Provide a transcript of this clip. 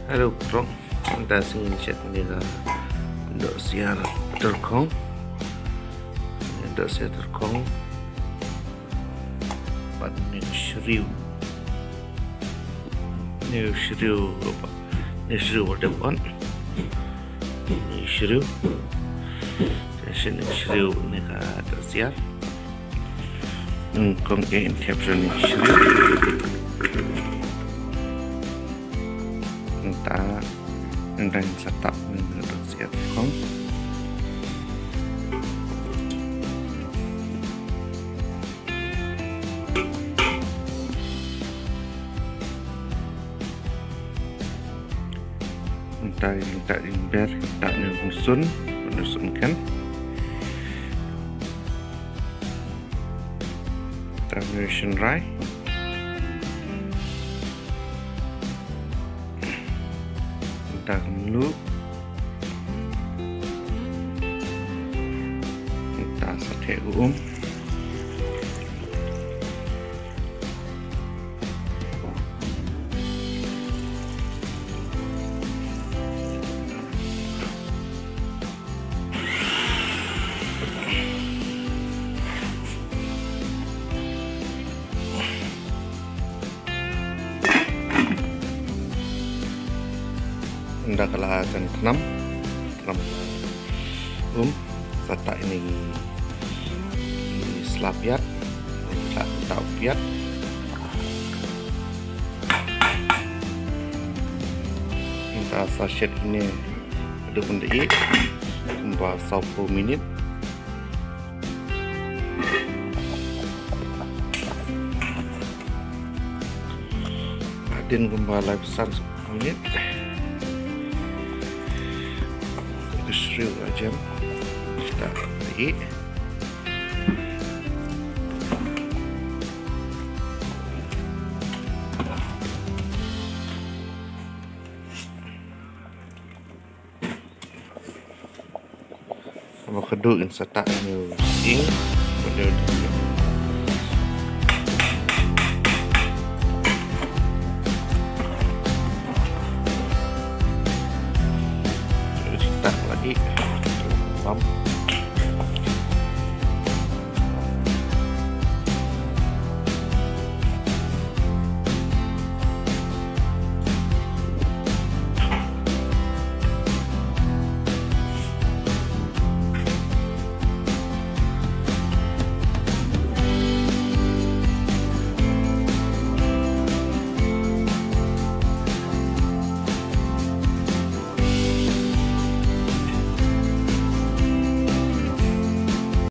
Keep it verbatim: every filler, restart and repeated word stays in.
Hello, prong. Mynta sngi ngin shet ïa ka dohsiar tyrkhong. Dohsiar tyrkhong. Bad ïa u shriew. Ïa u shriew, ïa u shriew wat dep on. Ïa u shriew. Te shet ïa u shriew ïa ka dohsiar. Nyngkong te ngin thep shuh ïa u shriew. Mynta ngin sa tap ïa ka dohsiar tyrkhong. Mynta ngin tap ïa u ber, tap ïa u rynsun, ïa u rynsun kan. Tap ïa u shynrai. Mynta ka mluh. Mynta sa theh ka um. Ynda ka la jan tnam, tnam um, sa tap ïa kine ki sla piat, sa tap u piat. Ynda sa shet ïa kine haduh ban da ïeh kumba sawphew minit. Hadien kumba laiphew san minit. Ka shriew ka jem. Sa tap ïa. Haba khadduh ngin sa tap ïa u ïing. Haba khadduh